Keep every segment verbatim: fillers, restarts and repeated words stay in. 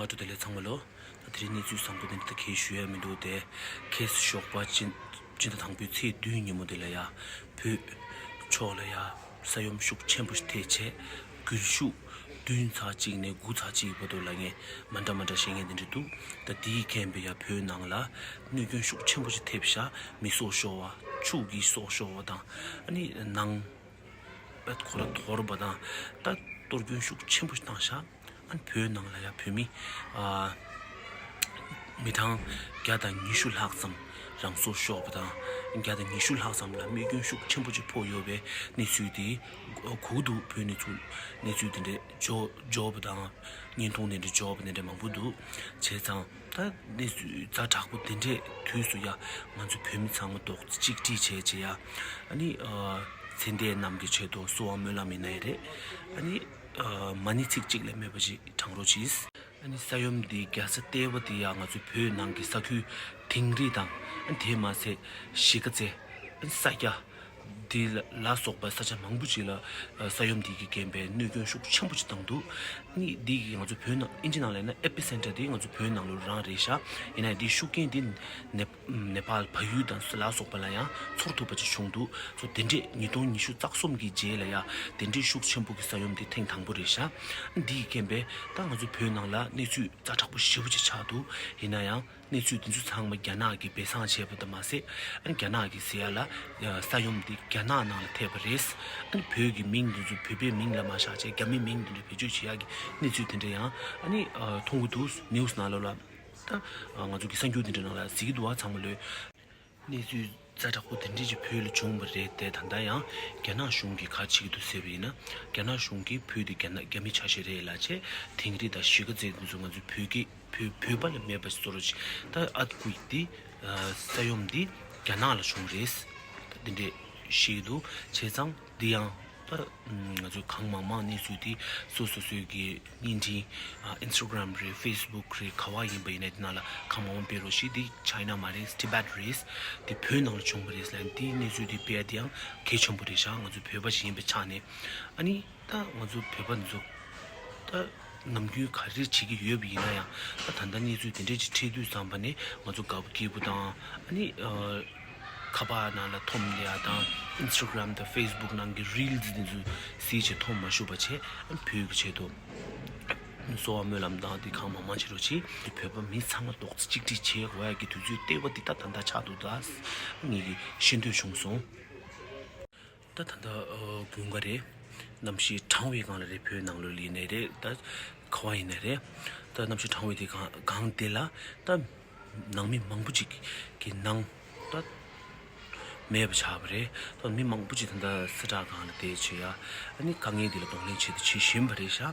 སྔ་དྲོ་བདེ་ལེགས་ཚང་མ་ལོ། ད་དེ་རིང་གནས་ཚུལ་བཟང་པོ་དེ་འདྲ་ད་གས་ཞུ་ཡ་མི་འདུག་སྟེ། ཁ་སང་ཞོགས་པ་སྤྱི་སྤྱི་ཟླ་དང་པོའི་ཚེས་བདུན་ཉིན་མོ་དེ་ལ་ཡ། བོད་ཕྱོགས་ལ་ཡ། ས་ཡོམ་ཤུགས་ཆེན་པོ་ཞིག་ཐེབས་བྱས། སྒུལ་ཤུགས་བདུན་ཚེག་གཅིག་ནས་དགུ་ཚེག་གཅིག་བར་དུ་ལ་ངས་མ་འདྲ་མ་འདྲ་བཤད་མཁན་དེ་འདྲ་འདུག་ད་དེའི་རྐྱེན་པས་ཡ་བོད་ནང་ལ་གནོད་སྐྱོན་ཤུགས་ཆེན་པོ་ཞིག་ཐེབས་ཤག་མི་སྲོག་ཤོར་བ། ཕྱུགས་ཀྱི་སྲོག་ཤོར་བ་དང་། ཨ་ནི་ནང་པ་ཁོ་ར་འཐོར་བ་དང་། ད་གཏོར་སྐྱོན་ཤུགས་ཆེན་པོ་ཞིག་བཏང་ཤག་ཨ་ནི་བོད་ནང་ལ་ཡ་བོད་མི་ཨ་མི་གྲངས་བརྒྱ་དང་ཉི་ཤུ་ལྷག་ཙམ་རང་སྲོག་ཤོར་བ་དང་། བརྒྱ་དང་ཉི་ཤུ་ལྷག་ཙམ་ལ་རྨས་སྐྱོན་ཤུགས་ཆེན་པོ་ཅིག་ཕོག་ཡོད་པའི་གནས་ཚུལ་དེ་གོ་གི་འདུག་བོད་གནས་ཚུལ་གནས་ཚུལ་དེ་འདྲ་འབྱོར་འབྱོར་བ་དང་། བརྙན་ཐུང་དེ་འདྲ་འབྱོར་བ་དེ་འདྲ་མང་པོ་འདུག་བྱས་ཙང་ད་གནས་ཚུལ་ཛ་དྲག་པོ་དེ་འདྲའི་དུས་སུ་ཡ་ང་ཚོ་བོད་མི་ཚང་མ་རྡོག་རྩ་གཅིག་སྒྲིལ་བྱས་བྱས་ཡ། ཨ་ནི་ཨ་ཚེ་འདས་རྣམས་ཀྱི་ཆེད་དུ་གསོལ་བ་སྨོན་ལམ་ཡིན་ན་ཡང་རེད། ཨ་ནི་ཨ་མ་ཎི་ཚིག་གཅིག་ལས་མེད་པ་ཞིག་བགྲང་རོགས་གྱིས། ཨ་ནི་ས་ཡོམ་འདི་རྒྱལ་ས་ལྟེ་བ་འདི་ཡང་ང་ཚོའི་བོད་ནང་གི་ས་ཁུལ་དིང་རི་དང་། ཨ་ནི་དེ་མ་ཟད་གཞིས་ཀ་རྩེ། ཨ་ནི་ས་སྐྱ། འདི་ལ་ལ་སོགས་པ་ས་ཆ་མང་པོ་ཅིག་ལ་ཨ་ས་ཡོམ་འདི་གི་རྐྱེན་པས་གནོད་སྐྱོན་ཤུགས་ཆེན་པོ་ཅིག་བཏང་འདུག་ཨ་ནི་འདི་གི་ང་ཚོ་བོད་ནང་ཨིན་ཇི་ནང་ལ་ཡིན་ན་ཨེ་པི་སེན་ཊར་འདི་ང་ཚོ་བོད་ནང་ལོགས་རང་རེད་ཤག་ཡིན་ན་ཡང་འདི་ཤུགས་རྐྱེན་འདི་ནེ་ནེ་པཱལ་བལ་ཡུལ་དང་ལ་སོགས་པ་ལ་ཡང་ཚོར་ཐུབ་པ་ཅིག་བྱུང་འདུག་སོ་དེ་འདྲས་ཉིས་སྟོང་ཉི་ཤུ་རྩ་གསུམ་གི་རྗེས་ལ་ཡ་དེ་འདྲས་ཤུགས་ཆེན་པོ་གི་ས་ཡོམ་འདི་ཐེངས་དང་པོ་རེད་ཤག་འདི་ཡི་རྐྱེན་པས་ད་ང་ཚོ་བོད་ནང་ལ་གནས་ཚུལ་ཛ་དྲག་པོ་ཞེ་པོ་ཅིག་ཆགས་འདུག་ཡིན་ན་ཡང་གནས་ཚུལ་འདི་ཚོ་ཚང་མ་རྒྱ་ནག་གིས་སྦས་གསང་བྱས་པ་དང་མ་ཟད། ཨ་ནི་རྒྱ་ནག་གིས་ཟེར་ཡ་ལ་ཡ་ས་ཡོམ་འདི་རྒྱ་ནག་ནང་ལ་ཐེབས་པ་རེད། ཨ་ནི་བོད་ཀྱི་མིང་འདི་ཚོ་བོད་པའི་མིང་ལ་མ་བཞག་བྱས་རྒྱ་མིའི་མིང་འདི་འདྲ་བེད་སྤྱོད་བྱེད་ཡ་གི་གནས་ཚུལ་དེ་འདྲ་ཡང་ཨ་ནི་ཨ་མཐོང་གི་འདུག་ནིའུ་སི་ནང་ལོགས་ལ། ད་ང་ཚོ་གི་གསར་འགྱུར་འདི་འདྲ་ནང་ལ་གཟིགས་ཀྱི་འདུག་བ་ཚང་མ་ལོས། གནས་ཚུལ་ཛ་དྲག་པོ་དེ་འདྲས་ཀྱི་བོད་ལ་བྱུང་བ་རེད་དེ། ད་ལྟ་ཡང་རྒྱ་ནག་གཞུང་གིས་ག་རེ་བྱེད་ཀྱི་འདུག་ཟེར་བ་ཡིན་ན། རྒྱ་ནག་གཞུང་གིས་བོད་དེ་རྒྱ་ནག་རྒྱ་མི་ཆ་ཤས་རེད་ལབ་བྱས་དིང་རི་དང་གཞིས་ཀ་རྩེ་འདི་ཚོ་ང་ཚོའི་བོད་སྐད་བོད་བོད་པ་ལ་མེད་པ་བཟོ་འདྲ་ཅིག་ད་ཨར་ཐི་ཀུ་ཝེག་འདི་ས་ཡོམ་འདི་རྒྱ་ནག་ལ་བྱུང་རེད། ད་དེ་འདྲས་བཤད་ཀྱི་འདུག་བྱས་ཙང་འདི་ཡང་ད་ང་ཚོས་གང་མང་མང་གནས་ཚུལ་འདི་སོ་སོ་སོའི་གི་བརྙན་འཕྲིན། ཨ་ཨིན་སི་ཊ་གྷ་རམ་རེད། ཕེ་སི་བུག་རེད། ག་བ་ཡིན་པ་ཡིན་ན་དེ་ནང་ལ་གང་མང་མང་སྤེལ་རོགས་ཞེས། འདི་ཅའི་ན་མ་རེད། ཏི་བེད་རེད། འདི་བོད་ནང་ལ་བྱུང་བ་རེད་ལབ། འདི་གནས་ཚུལ་འདི་སྤེལ་ཡ་འདི་ཡང་གལ་ཆེན་པོ་རེད་ཤག་ང་ཚོ་བོད་པ་ཞིག་ཡིན་པའི་ཆ་ནས། ཨ་ནི་ད་ང་ཚོ་བོད་པ་འདི་ཚོ་ད་ནམ་རྒྱུན་ག་རེ་བྱེད་ཀྱི་ཡོད་པ་ཡིན་ན་ཡང་། ད་ད་ལྟ་གནས་ཚུལ་དེ་འདྲས་ཅིག་འཕྲད་དུས་ཙམ་པ་ནས་ང་ཚོ་དགའ་པོ་སྐྱིད་པོ་དང་། ཨ་ནི་ཨ། ཁ་པར་ནང་ལ་འཐོམ་ཡ་དང་། ཨིན་སི་ཊ་གྷ་རམ་དང་ཕེ་སི་བུག་ནང་གི་རིལ་སི་འདི་ཚོ་གཟིགས་བྱས་འཐོམ་མ་བཞུགས་པ་བྱས། ཨ་ནི་བོད་ཀྱི་ཆེད་དུ་གསོལ་བ་སྨོན་ལམ་དང་འདི་གང་མང་མང་བྱེད་རོགས་གྱིས། བོད་པ་མི་ཚང་མ་རྡོག་རྩ་གཅིག་སྒྲིལ་བྱེད་དགོས་ཡ་གི་དུས་ཚོད་ལྟེ་བ་འདི་ད་ད་ལྟ་ཆགས་འདུག་ད་ངེད་ཀྱིས་ཤེས་འདོད་བྱུང་སོང་། ད་ད་ལྟ་ཨ་དགུན་ཁ་རེད། གནམ་གཤིས་གྲང་བའི་སྒང་ལ་རེད། བོད་ནང་ལོགས་ལ་ཡིན་ནའི་རེད། ད་ག་བ་ཡིན་ནའི་རེད། ད་གནམ་གཤིས་གྲང་བའི་དེ་སྒང་སྒང་དེ་ལ་ད་ནང་མི་མང་པོ་ཅིག་གི་ནང་ད་མེད་པ་ཆགས་པ་རེད། ད་མི་མང་པོ་ཅིག་ད་ལྟ་གསལ་བསྒྲགས་སྒང་ལ་བསྡད་བྱས་ཡ། ཨ་ནི་དཀའ་ངལ་དེ་ལ་གདོང་ལེན་བྱེད་དུ་བྱེད་བཞིན་པ་རེད་ཤག་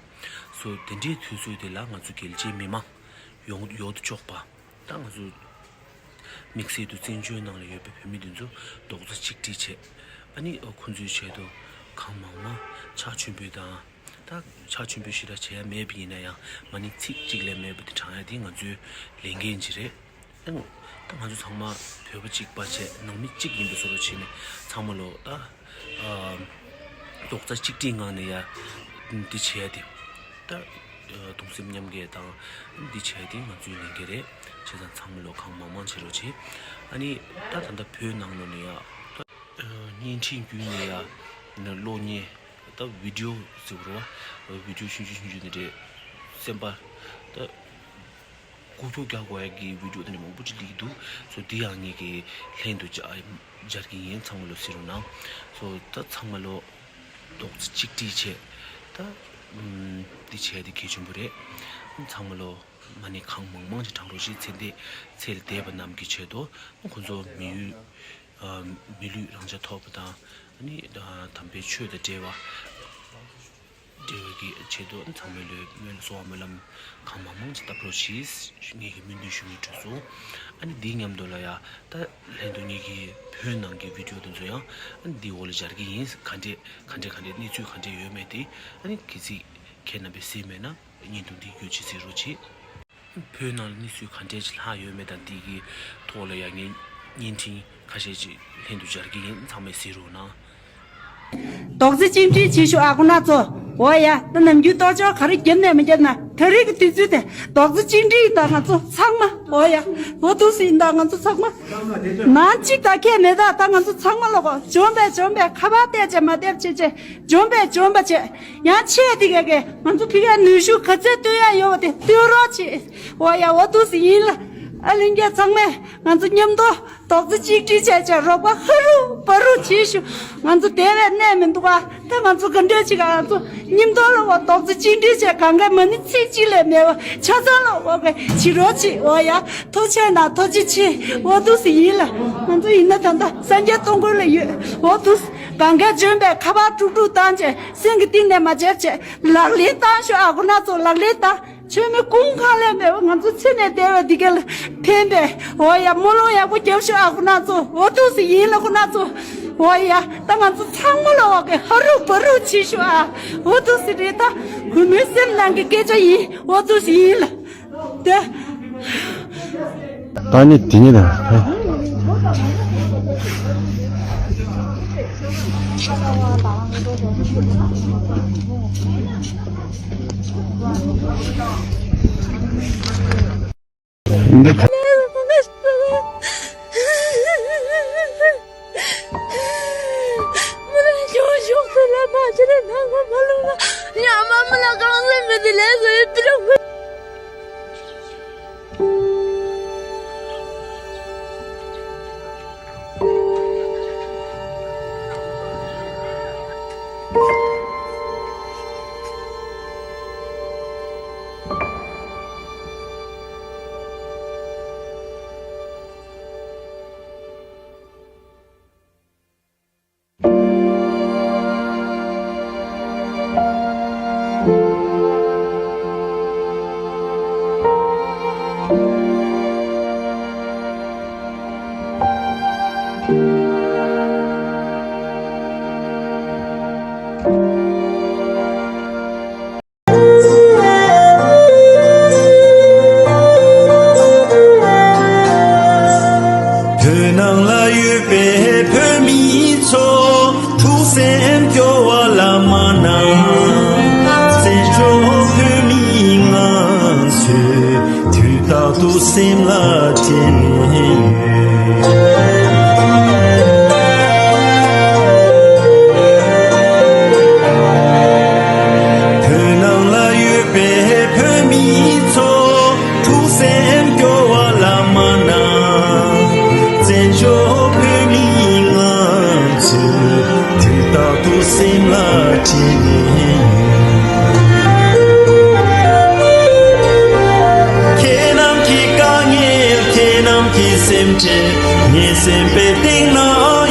སོ་དེ་འདྲའི་དུས་ཚོད་དེ་ལ་ང་ཚོ་རྒྱལ་སྤྱིའི་མི་མང་ཡོངས་ཡོད་དོ་ཅོག་པ། ད་ང་ཚོ་དམིགས་བསལ་དུ་བཙན་བྱོལ་ནང་ལ་ཡོད་པའི་བོད་མི་འདི་ཚོ་རྡོག་རྩ་གཅིག་སྒྲིལ་བྱས། ཨ་ནི་ཁོང་ཚོའི་ཆེད་དུ་གང་མང་མང་ཕྱག་མཆོད་འབུལ་དང་། ད་ཕྱག་མཆོད་འབུལ་ཞེ་དྲག་བྱས་ཡ་མེད་པ་ཡིན་ན་ཡང་། མ་ཎི་ཚིག་གཅིག་ལས་མེད་པ་དེ་བགྲང་ཡ་དེ་ང་ཚོའི་ལས་འགན་ཅིག་རེད། ཨ་ནི་ད་ང་ཚོ་ཚང་མ་བོད་པ་གཅིག་པ་བྱས། ནང་མི་གཅིག་ཡིན་པའི་བཟོ་འདྲ་བྱས་ནས་ཚང་མ་ལོ་ད་ཨ་རྡོག་རྩ་གཅིག་སྒྲིལ་ངང་ནས་ཡ་འདི་བྱས་ཏེ། ད་གདུང་སེམས་མཉམ་སྐྱེད་དང་འདི་བྱས་ཏེ་ང་ཚོའི་ལས་འགན་རེད། བྱས་ཙང་ཚང་མ་ལོ་གང་མང་མང་བྱེད་རོགས་བྱེད། ཨ་ནི་ད་ད་ལྟ་བོད་ནང་ལོགས་ནས་ཡ་ད་བརྙན་འཕྲིན་བརྒྱུད་ནས་ཡ་ནི་གློག་བརྙན། ད་བི་ཌི་ཡོ་ཟེར་བ་རེད་བ། བི་ཌི་ཡོ་ཆུང་ཆུང་ཆུང་ཆུང་འདི་འདྲས་སེམས་པ་ད་འགུལ་སྐྱོད་རྒྱག་དགོས་ཡ་གི་བི་ཌི་ཡོ་དེ་འདྲ་མང་པོ་ཅིག་སླེབས་ཀྱི་འདུག་སོ་འདི་ཡང་ངེད་ཀྱིས་ལྷན་དུ་སྦྱར་གྱི་ཡིན། ཚང་མ་ལོ་གཟིགས་རོགས་གནང་། སོ་ད་ཚང་མ་ལོ་རྡོག་རྩ་གཅིག་སྒྲིལ་བྱས། ད་འདི་བྱས་དེ་གལ་ཆེན་པོ་རེད། ཚང་མ་ལོ་མ་ཎི་གང་མང་མང་ཅིག་བགྲང་རོགས་ཞེས། ཚེ་འདས་ཚེ་ལས་འདས་པ་རྣམས་ཀྱི་ཆེད་དུ་ཁོང་ཚོ་མི་ཡུལ་མི་ལུས་རང་ཆ་ཐོབ་པ་དང་། ཨ་ནི་དམ་པའི་ཆོས་དང་འབྲེལ་བ་འབྲེལ་བའི་གི་ཆེད་དུ་ཚང་མས་ལོས་སྨོན་གསོལ་བ་སྨོན་ལམ་གང་མང་མང་ཅིག་བཏབ་རོགས་ཞེས་ངེད་ཀྱིས་སྨོན་འདུན་ཞུ་སྙིང་བྲོ་སོང་། ཨ་ནི་འདིའི་མཉམ་དུ་ལ་ཡ་ད་ལྷན་དུ་ངེད་ཀྱི་བོད་ནང་གི་བི་ཌི་ཡོ་དེ་ཚོ་ཡང་ཨ་ནི་འདིའི་འོག་ལ་སྦྱར་གྱི་ཡིན། ག་འདྲས་ག་འདྲས་ག་འདྲས་གནས་ཚུལ་ག་འདྲས་ཡོད་མེད་དེ་ཨ་ནི་གལ་སྲིད་ཁྱེད་རྣམ་པས་གཟིགས་མེད་ན། བརྙན་ཐུང་འདི་བརྒྱུད་ཅིག་གཟིགས་རོགས་བྱེད། བོད་ནང་ལ་གནས་ཚུལ་ག་འདྲས་ཅིག་ལྷག་ཡོད་མེད་དང་། འདི་གི་ཐོག་ལ་ཡང་ངས་བརྙན་འཕྲིན་ཁ་ཤས་ཅིག་ལྷན་དུ་སྦྱར་གྱི་ཡིན། ཚང་མས་གཟིགས་རོགས་གནང་། རྡོག་རྩ་གཅིག་སྒྲིལ་བྱེད་ཤོག་ཨ་ཁུ་ནག་ཚོ། འོ་ཡ། ད་ནམ་རྒྱུན་གཏོར་ཆོག་ག་རེ་བརྒྱབ་ནས་མི་བརྒྱབ་ན། ད་རེས་ཀྱི་དུས་ཚོད་དེ་རྡོག་རྩ་གཅིག་སྒྲིལ་ཡིན་ད་ང་ཚོ་ཚང་མ། འོ་ཡ། འོ་འདུག་སེ་ཡིན་ད་ང་ཚོ་ཚང་མ། ནང་གཅིག་ད་ཁྱད་མེད་ད། ད་ང་ཚོ་ཚང་མ་ལོག་གོ། འཇོན་པས་འཇོན་པས། ཁ་པར་བལྟས་བྱས་མ་བལྟས་བྱས་བྱས། འཇོན་པས་འཇོན་པ་བྱས། ཡང་ཆེ་དེ་ག་གས་ང་ཚོ་ཕི་གའི་ནུས་ཤུགས་ག་ཚད་བཏོན་ཡ་ཡོད་པ་དེ་བཏོན་རོགས་བྱེད། འོ་ཡ། འོ་འདུག་སེ་ཡིན་ལ། ཨ་ལྷན་རྒྱས་ཚང་མས་ང་ཚོ་མཉམ་དུ་རྡོག་རྩ་གཅིག་སྒྲིལ་བྱས་བྱས་རོགས་པ་ཧ་རུ་བ་རུ་བྱེད་ཤོག་ང་ཚོ་བསྡད་པའི་གནས་མི་འདུག་ག་ད་ང་ཚོ་ག་འདྲས་བྱེད་ག་ང་ཚོ་མཉམ་དུ་ལ་བ་རྡོག་རྩ་གཅིག་སྒྲིལ་བྱས་གང་ག་མ་ཎི་ཚིག་གཅིག་ལས་མེད་པ་ཆ་ཚང་ལ་འོ་ག་བྱེད་རོགས་བྱེད། འོ་ཡ། ཐུགས་རྗེ་གནང་། ཐུགས་རྗེ་ཆེ། འོ་འདུག་སེ་ཡིན་ལ། ང་ཚོ་ཡིན་ན་ད་ལྟ་སངས་རྒྱས་སྟོང་སྐོར་ལ་ཡོད། འོ་འདུག་སེ་གང་ག་འཇོན་པས་ཁ་པར་དཀྲུག་དཀྲུག་བཏང་བྱས་སེམས་ཀྱི་གཏིང་ནས་མ་བརྗེད་བྱས་ལག་ལེན་བཏང་ཤོག་ཨ་ཁུ་ན་ཚོ་ལག་ལེན་བཏང་། མཆོད་མེ་ཀུན་གང་ལས་མེད་པ་ང་ཚོ་ཚེ་ནས་འདས་པ་འདི་ག་ལ་ཕན་པས། འོ་ཡ། སྨོན་ལམ་ཡག་པོ་རྒྱབ་ཤོག་ཨ་ཁུ་ན་ཚོ། འོ་འདུག་སེ་ཡིན་ལ་ཁུ་ན་ཚོ། འོ་ཡ། ད་ང་ཚོ་ཚང་མ་ལ་འོ་ག་ཧ་རུ་བ་རུ་བྱེད་ཤོག་ཨ། འོ་འདུག་སེ་རེད་ད། གུས་མོའི་སེམས་ནང་གི་སྐད་ཆ་ཡིན། འོ་འདུག་སེ་ཡིན་ལ། དེ། ད་ནི་དེ་ཉིད་དང་། འདི། བོད་ནང་ལ་ཡོད་པའི་བོད་མི་ཚོ་ཐུགས་སེམས་སྐྱོ་བ་ལ་མ་གནང་། བཙན་བྱོལ་བོད་མི་ང་ཚོས་དུས་རྟག་ཏུ་སེམས་ལ་དྲན་ནས་ཡོད། བོད་ནང་ལ་ཡོད་པའི་བོད་མི་ཚོ་ཐུགས་སེམས་སྐྱོ་བ་ལ་མ་གནང་། བཙན་བྱོལ་བོད་མི་ང་ཚོས་དུས་རྟག་ཏུ་སེམས་ལ་དྲན་ནས་ཡོད། ཁྱེད་རྣམས་ཀྱི་དཀའ་ངལ། ཁྱེད་རྣམས་ཀྱི་སེམས་ཁྲལ་ངའི་སེམས་པའི་གཏིང་ན་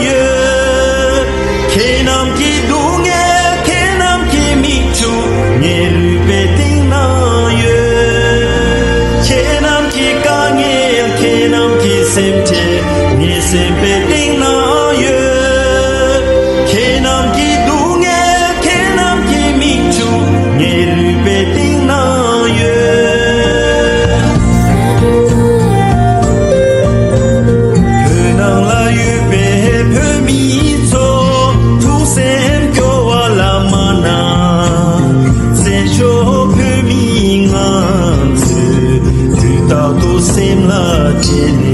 ཡོད། ཁྱེད་རྣམས་ཀྱི་སྡུག་བསྔལ། ཁྱེད་རྣམས་ཀྱི་མིག་ཆུ་ངའི་ལུས་པའི་གཏིང་ན་ཡོད། ཁྱེད་རྣམས་ཀྱི་དཀའ་ངལ། ཁྱེད་རྣམས་ཀྱི་སེམས་ཁྲལ་ངའི་སེམས་པའི་གཏིང་ན་ཡོད། ཁྱེད་རྣམས་ཀྱི་སྡུག་བསྔལ། ཁྱེད་རྣམས་ཀྱི་མིག་ཆུ་ངའི་ལུས་པའི་གཏིང་ན་ཡོད། བོད་ནང་ལ་ཡོད་པའི་བོད་མི་ཚོ་ཐུགས་སེམས་སྐྱོ་བ་ལ་མ་གནང་། བཙན་བྱོལ་བོད་མི་ང་ཚོས་དུས་རྟག་ཏུ་སེམས་ལ་དྲན་